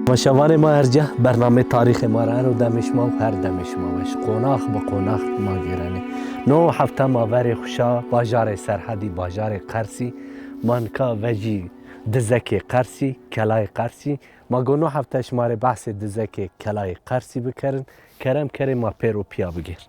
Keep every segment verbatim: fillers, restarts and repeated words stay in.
Temaşevanê ma her cih, bernamê tarîxê ma ra eno demê şima û her demê şima weş. Qonax bi qonax ma gêrenê. No hefte ma verê xwu şa bajarê Serhedî, bajarê Qersî. Ma nika vejî dizekê Qersî, kelayê Qersî. Ma go no hefte şima rê behsê dizekê kelayê Qersî bikerin. Kerem kerê ma pêro pîya bigêr.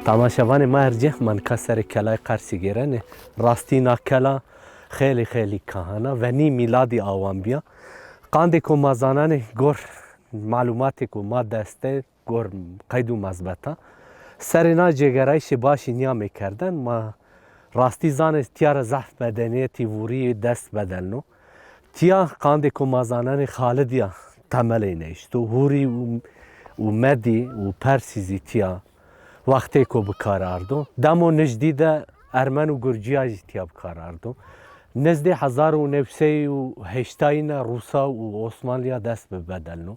Temaşevanê ma her cih, ma nika serê kelay Qersî gêrenê. Rastî na kela xeylî xeylî kahan a, venî mîladî awan bîya. Qandê ku ma zananê gor malumatê ku ma dest de, gor qeyd û mezbeta. Serê na cêgerayîşê başî nîyamê kerden, ma rastî zanê tîya ra zehf medenîyetî vûrî dest bedelno. Tîya qandê ku ma zananê Xalidîya temelê neyşto. Hûrî û, û Medî û Persî zî tîya wextêko bi kar ardo. Demo nijdî de Ermen û Gurcîya zî tîya bi kar ardo. Nizdê hezar û new sey û heştayî ne Rûsa û Osmanlîya dest bi bedelno.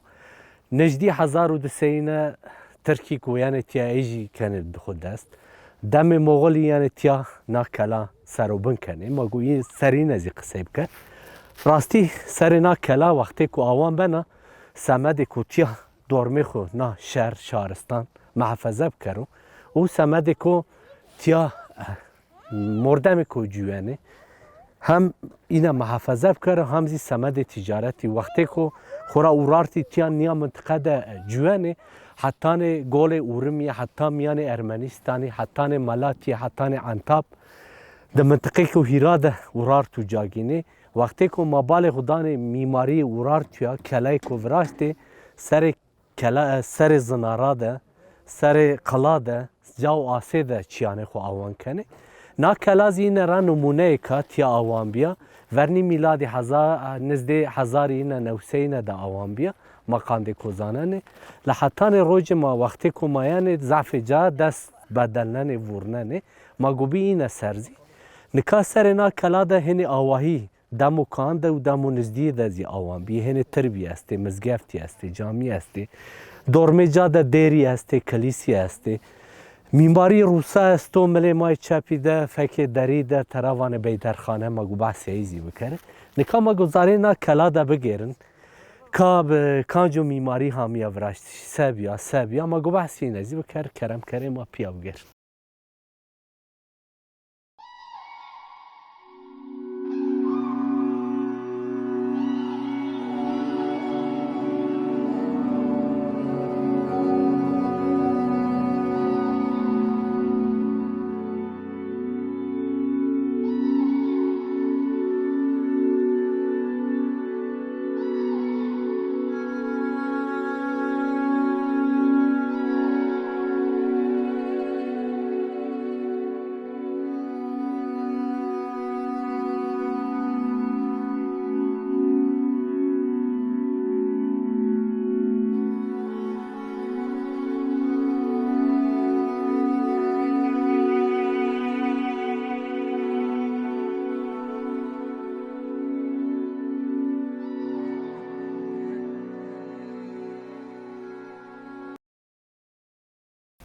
Nijdî hezar û di seyî ne Tirkî ku yenê tîya ey jî kenê di xwu dest. Demê Moxolî yenê tîya na kela serobin kenê. Ma go î serî ne zî qisey bike. Rastî serê na kela wextê ku awan bena, semedê ku tîya dormê xwu na şer, şaristan mehefeze bikero û semedê ku tîya mordemê ku cuwenê, hem îna mehefeze bikero, hem zî semedê tîcaretî. Wextê ku xora Urartî tîya nîya mintiqe de cuwenê, hetanê golê Urumî, heta mîyanê Ermenîstanî, hetanê Malatya, hetanê Entab, di mintiqê ku hîra de Urartu ca gînê. Wextê ku ma balê xwu danê mîmarîyê Urartuya, kelay ku viraştê, serê kela, serê zinara de, serê qila de, ca û asê de çîyanê xwu awan kenê. Na kela zî îne ra nimûneyêka tîya awan bîya. Vernî mîladî heza-, nizdê hezarî îne newseyîne de awan bîya. Ma qandê ku zanenê. La hetanê rojê ma wextê ku ma yenê zafê ca dest bedelnenê, vurnenê. Ma go bî îne ser zî. Nika serê na kela de hênî awahî demo kan de û demo nizdîyê de zî awan bî. Hênê tirbî estê, mizgeftî estê, camî estê. Dormê ca de dêrî estê, kilîsî estê. Mîmarî Rûsa esto, milê ma yê çepî de, fekê derî de, tera vanê beyderxane, ma go behsê ey zî bikerê. Nika ma go zarê na kela de bigêrin. Ka bi kanco mîmarî hamîya viraştişî, se bîya, se bîya, ma go behsê îne zî biker, kerem kerê ma pîya bigêr.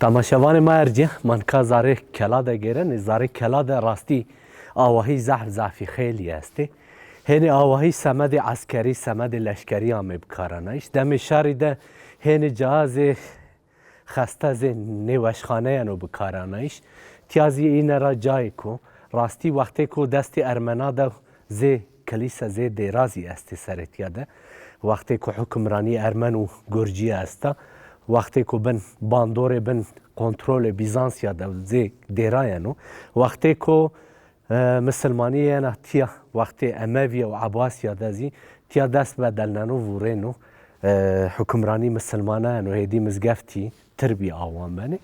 Temaşevanê ma ercî, ma nika zarê kela de gêrenê. Zarê kela de rastî awahî zehf zafî xeylî estê. Hênî awahî semedê eskerî, semedê leşkerî amê bikaranayîş. Demê şerî de hênî cihazê xeste zê nêweşxane yeno bikaranayîş. Tîya zî îne ra cayêko rastî wextêko destê Ermena de zê kilîse, zê dêra zî estê serê tîya de. Wextêko hukimranî Ermen û Gurcîye esta, wextêko bin bandorê, bin kontrolê Bîzansya de zê dêra yeno. Wextêko e, misilmanî yena tîya, wextê Emevîya û Ebasîya de zî tîya dest bedelneno, vûrêno. e, hukimranî misilmane yeno, hêdî mizgeftî tirbî awan benê.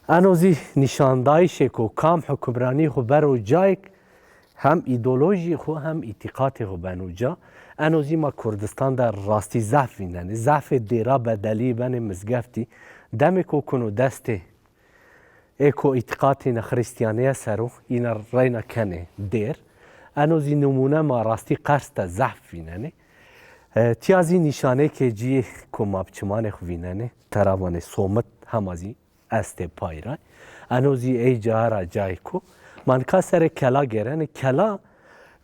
Eno zî nîşandayîşêko kam hukimranî xwu bero cayêk hem îdeolojî xwu hem îtîqatê xwu beno ca. Eno zî ma Kurdistan de rastî zehf vînenê. Zehfê dêra bedelî benê mizgeftî. Demêko kuno destê ê ko îtîqatê îne Xirîstîyanîye ser o, îne reyna kenê dêr. Eno zî nimûne ma rastî Qers de zehf vînenê. E, tîya zî nîşanêkê cîyê ko ma bi çimanê xwu vînenê, tera vanê somit hema zî estê pay ra. Eno zî ey ca ra cayêko. Ma nika serê kela gêrenê. Kela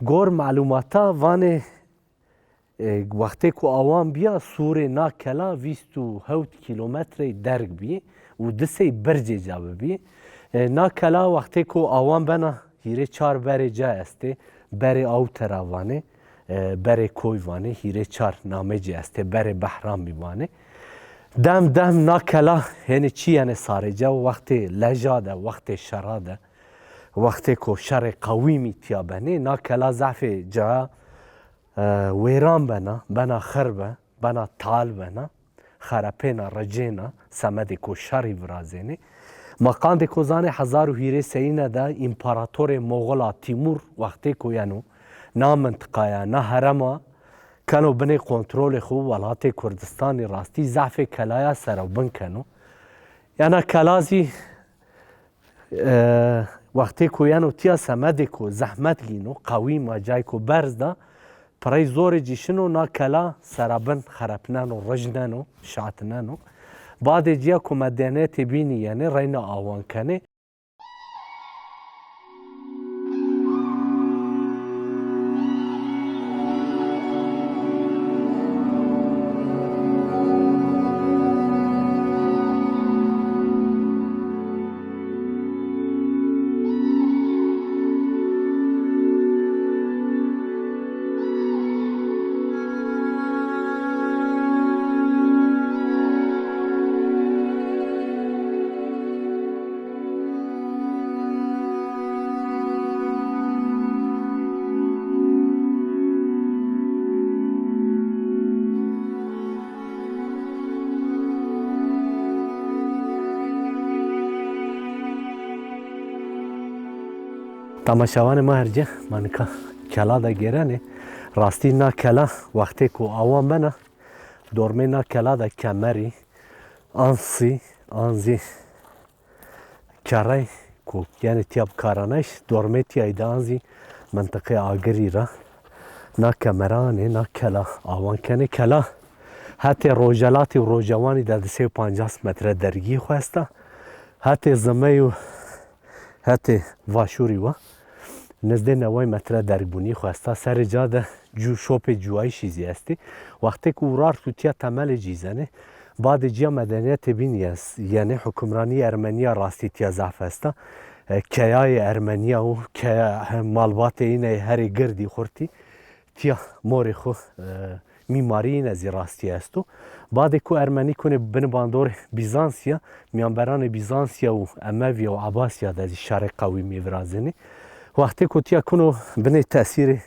gor melûmata vanê, e, wextê ku awan bîya, sûrê na kela vîst û hewt kîlometreyî derg bîyê û di sey bircê ca bibîyê. E, na kela wextê ku awan bena, hîrê çar berê ca estê, berê aw tera vanê, e, berê koy vanê, hîrê çar namê ci estê, berê Behramî vanê. Dem dem na kela hênî çî yenê sarê ca, wextê leja de, wextê şera de, wextê ku şerê qewîmî tîya benê, na kela zafê ca, e, wêran bena, bena xirbe, bena tal bena, xerepêna, ricêna, semedê ku şerî virazênê. Ma qandê ku zanê hezar û hîrê seyîne de împaratorê Moxila Tîmur wextê ku yeno na mintiqaya, na herema keno binê kontrolê xwu, welatê Kurdistanî rastî zafê kelaya serewbin keno. Yana kela zî, e, wextê ku yeno tîya semedê ku zehmet gîno, qewîma cayê ku berz da, pirey zorê cî şino na kela serabin xerepneno, rijneno, şatneno. Badê cîya ku medenîyetê bînî yenê, reyna awan kenê. Temaşevanê ma her cî, ma nika kela de gêrenê. Rastî na kela wextê ku awan bena, dormê na kela de kemerî, ansî, an zî kerrey ku yenê tîya bikaranayîş, dormê tîyayî de an zî mintiqê agirî ra na kemeranê, na kela awan kenê. Kela hetê rojelatî û rojewanî de di sey û pancas metre dergî xwu esta. Hetê zimey û hetê vaşûrî wa nizdê neway metre dergbûnî xwu esta. Serê ca de cû, şopê cûyayîşî zî estê. Wextê ku urar tu tîya temelê cî zenê, badê cîya medenîyetê bîn yes-, yenê, hukimranî Ermenîya rastî tîya zaf esta. E, keyayê Ermenîya û keya, malbatê îne herê girdî xurtî tîya morê xwu, e, mîmarî îne zî rastî esto. Badê ku Ermenî kunê binê bandorê Bîzansiya, mîyanberanê Bîzansiya û Emevîya û Ebasîya de zî şerê qewîmî virazenê. Wextê ku tîya kuno binê tesîrê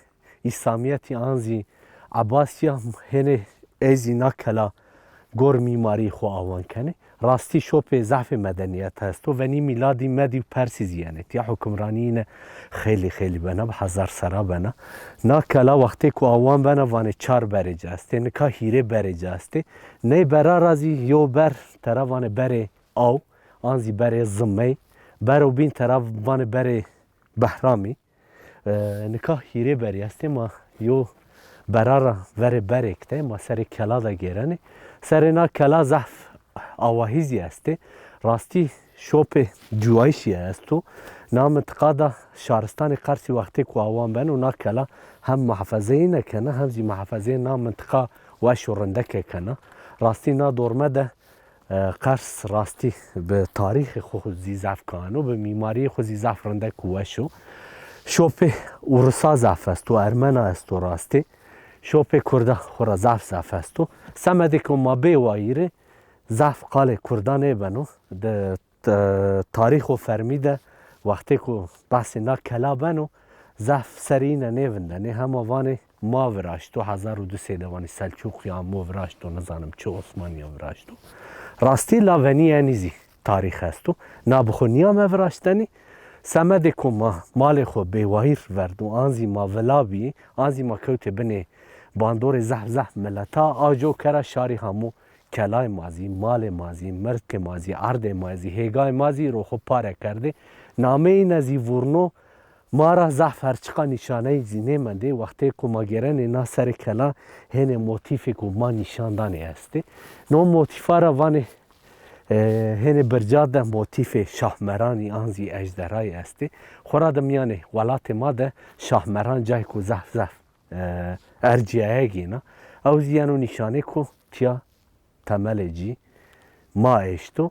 Îslamîyetî an zî Ebasîya, hênê ey zî na kela gor mîmarî xwu awan kenê. Rastî şopê zafê medenîyet esto. Venî mîladî Medî û Persî zî yenê. Tîya hukimranî îne xeylî xeylî bena, bi hezar sera bena. Na kela wextê ku awan bena vanê çar berê ci estê, nika hîrê berê ci estê. Ney bera ra zî yew ber tera vanê berê aw, an zî berê zimey. Bero bîn tera vanê berê Behramî. E, nika hîrê berî estê, ma yo bera ra verê berêk de, ma serê kela de gêrenê. Serê na kela zaf awahî zî estê. Rastî şopê cûyayîşî esto. Na mintiqa de şaristanê Qersî wextê ku awan beno, na kela hem muhafezeyê îne kena, hem zî muhafezeyê na mintiqa weş û rindeke kena. Rastî na dorme de E, Qers rastî bi tarîxê xo zî zaf kano, bi mîmarîyê xo zî zaf rindek û weş o. Şopê Urisa zaf esto, Ermena esto rastî. Şopê Kurda xo ra zaf zaf esto. Semedê ke ma bê wayîrê, zaf qalê Kurda nêbeno. Di, e, tarîxo fermî de wextê ku behsê na kela beno, zaf serê îne nêvindenê. Hema vanê ma viraşto, hezar û du sey de vanî Selçuqî amo viraşto, nizanim çi Osmanîya viraşto. Rastî la venî enî zî tarîx esto. Na bi xo nîyame viraştenî. Semedê ku ma malê xo bêwayîr verdo, an zî ma vila bî, an zî ma kewtê binê bandorê zehf zehf mileta, a co kera şarî hamo kelay ma zî, malê ma zî, mirkê ma zî, erdê ma zî, hêgay ma zî ro xo pare kerdê. Nameyî ne zî vurno, ma ra zehf herçiqa nîşaneyî zî nêmendê. Wextê ku ma gêrenê na serê kela hênê motîfê ku ma nîşan danê estê. No motîfa ra vanê, e, hênê birca de motîfê şahmeranî an zî ejderayî estê. Xora de mîyanê welatê ma de şahmeran cayê ku zehf zehf, e, ercîyayegî na. Ew zî yeno nîşanê ku tîya temelê cî ma eşto.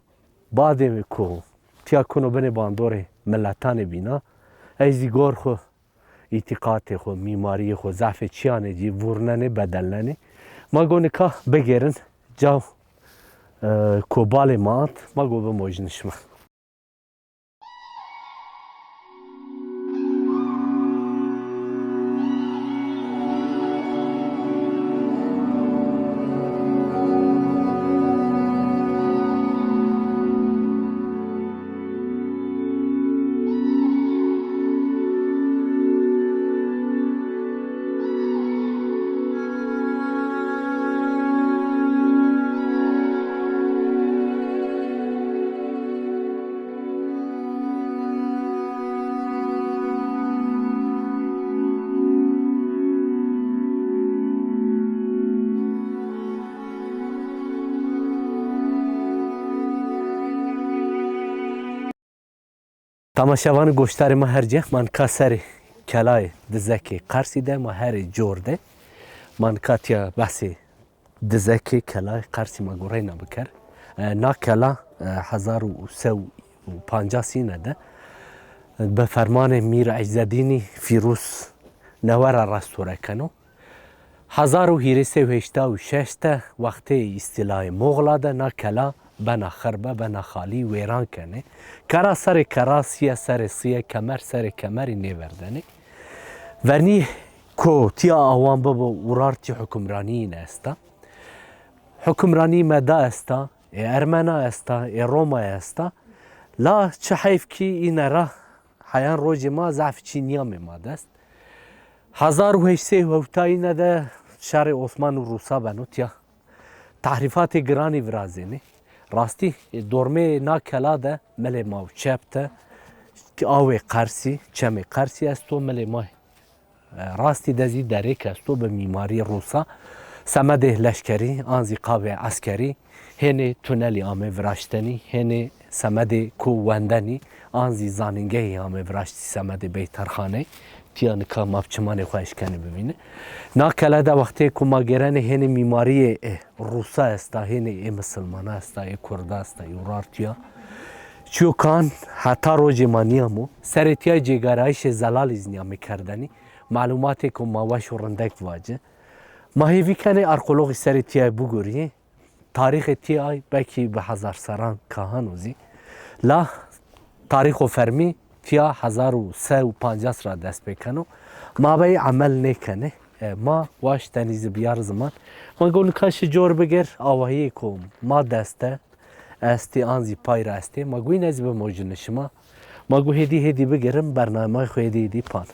Badê ku tîya kuno binê bandorê miletanê bîna, ey zî gor xwu, îtîqatê xwu, mîmariyê xwu, zafê çîyanê cî vurnenê, bedelnenê. Ma go nika bigêrin caw, e, ku balê ma ant, ma go bimojin şima. Temaşevanê goşdarê ma her cê, ma nika serê kelayê Dizekê Qersî de, ma herê cor de. Ma nika tîya behsê Dizekê kelayê Qersî ma goreyna biker. E, na kela, e, hezar û se û pancas îne de, e, bi fermanê Mîr Îzzedînî Fîrûz newe ra restore keno. Hezar û hîrê sey û heşta û şeş de wextê îstîlayê Moxla de na kela bena xirbe, bena xalî, wêran kenê. Kera serê kera, sîye serê sîye, kemer serê kemerî nêverdenê. Vernî ku tîya awan bibo, Urartî hukimranîyîne esta. Hukimranî Meda esta, ê Ermena esta, ê Roma esta. La çi heyf kî îne ra heyan rojê ma zaf çî nîyamê ma dest. Hezar û heşt sey û hewtayîne de şerê Osman û Rûsa beno tîya. Tehrîfatê giranî virazênê. Rastî, e, dormê na kela de milê ma û çep de awê Qersî, çemê Qersî esto, milê ma, e, rastî de zî derêk esto bi mîmarî Rûsa. Semedê leşkerî an zî qabê eskerî hênê tunelî ame viraştenî, hênê semedê ku wendenî an zî zanîngehî ame viraştî semedê beyterxanê. Tîya nika ma bi çimanê xwu eşkenê bivînê. Na kele de wextê ku ma gêrenê hênê mîmariyê, e, Rûsa esta, hênê ê misilmana esta, ê kurda esta, ê Urartî ya. Çiyo kan heta rojê ma nîyamo. Serê tîya cêgarayîşê zelalî zî nîyamê kerdenî. Melumatêko ma weş û rindek vaci. Ma hêvî kenê arkeologî serê tîya bigurîyê. Tarîxê tîyay belkî bi hezar serran kahan o zî. La tarîxo fermî tîya hezar û se û pancas ra dest pê keno. Ma bey emel nêkenê. E, ma waştenî zî biyar ziman. Ma go nika şi cor bigêr, awahîyêko ma deste estê an zî pay ra estê. Ma go îne zî bimojine şima. Ma go hêdî hêdî bigêrin, bernameyê xwu hêdî hêdî panin.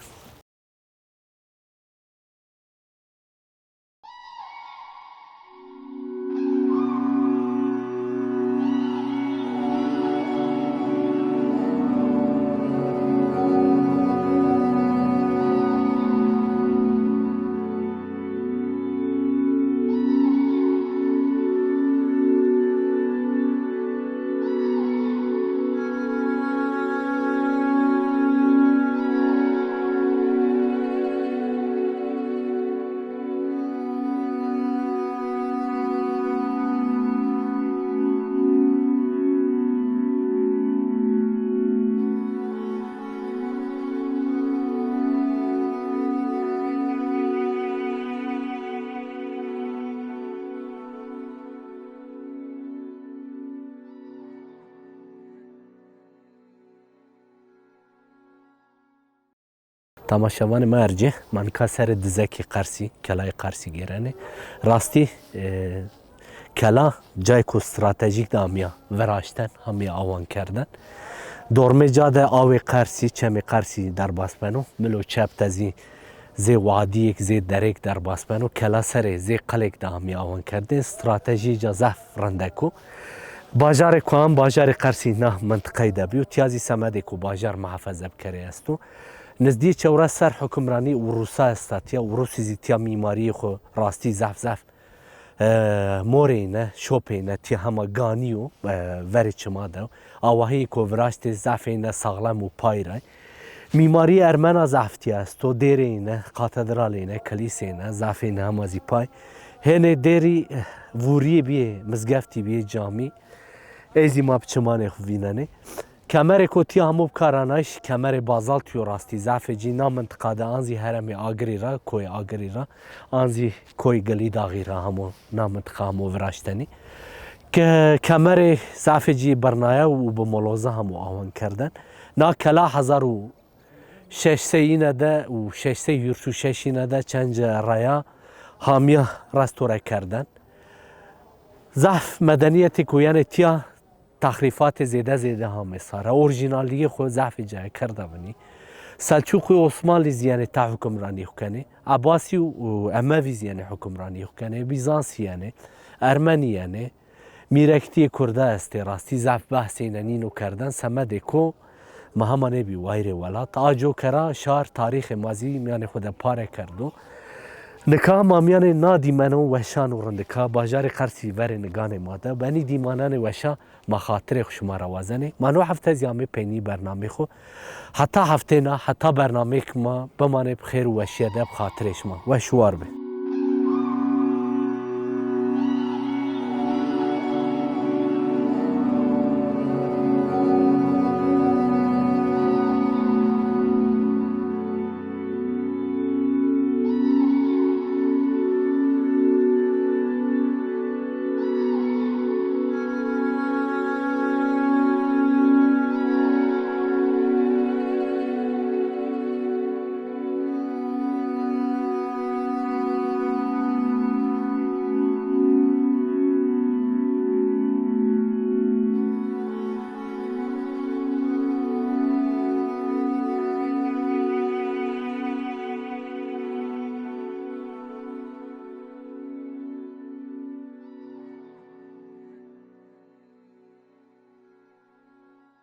Tamaşevanê ma ercê, ma nika serê dizekî Qersî, kelayê Qersî gêrenê. Rastî, e, kela cayêko stratejîk de amîya viraşten, amîya awan kerden. Dormê ca de awê Qersî, çemê Qersî derbas beno. Milo çep de zî zê wadîyêk, zê derêk derbas beno. Kela serê zê qilêk de amîya awan kerdên. Stratejî ca zaf rindek o. Bajarê Kuan, bajarê Qersî na mintiqayî de bîyo. Tiya zî semedêko bajar muhafeze bikerê esto. Nizdîyê çewres serr hukimranî Urusa esta tiya. Urusî zî tiya mîmarîyê xo rastî zaf zaf, e, moreyne, şopeyne, tiya hema ganî yo, e, verê çima de. Awahîyêko viraştê zafêne saxlem û pay ray. Mîmarîyê ermena zaf tiya esto, dêreyne, katedraleyne, kilîseyne, zafêne hema zî pay. Hênê dêrî, e, vûrîyê bîyê, mizgeftî bîyê, camî. Ey zî ma bi çimanê xo vînenê. Kemerêko tiya hemû bikaranayîş, kemerê bazaltî yo rastî. Zafê cî na mintiqa de an zî herêmê Agirî ra, koyê Agirî ra, an zî koyê Gilîdaxî ra hemû na mintiqa hemû viraştenî. Ke-, kemerê zafê cî birnaye û bi moloza hemû awan kerden. Na kela hezar û şeş sey îne de û şeş sey hîris û şeş îne de çend reya hamîya restore kerden. Zaf medenîyetêko yenê tiya taxrîfatê zêde zêde hamê sare. Orîjînalîyê xo zafê caye kerda vinî. Selçûqî û Osmanlî zî yenê ta hukimranî xo kenê. Ebasî û Emevî zî yenê hukimranî xo kenê. Bîzansî yenê. Ermenî yenê. Mîrektîyê Kurda estê rastî. Zaf behsêne nîno kerden. Semedêko ma hema nêbî wayîrê welat. A cokera şar tarîxê ma zî mîyanê xo de pare kerdo. Nika ma mîyanê na dîmeno weşan û rindika, bajarê Qersî verê niganê ma de. Benî dîmananê weşa ma xatirê xo şima ra wazenê. Ma no hefte zî amê peynî bernameyê xo. Heta heftêna, heta bernameyêk ma, bimanê bi xêr û weşîye de bi xatirê şima. Weş û war bê.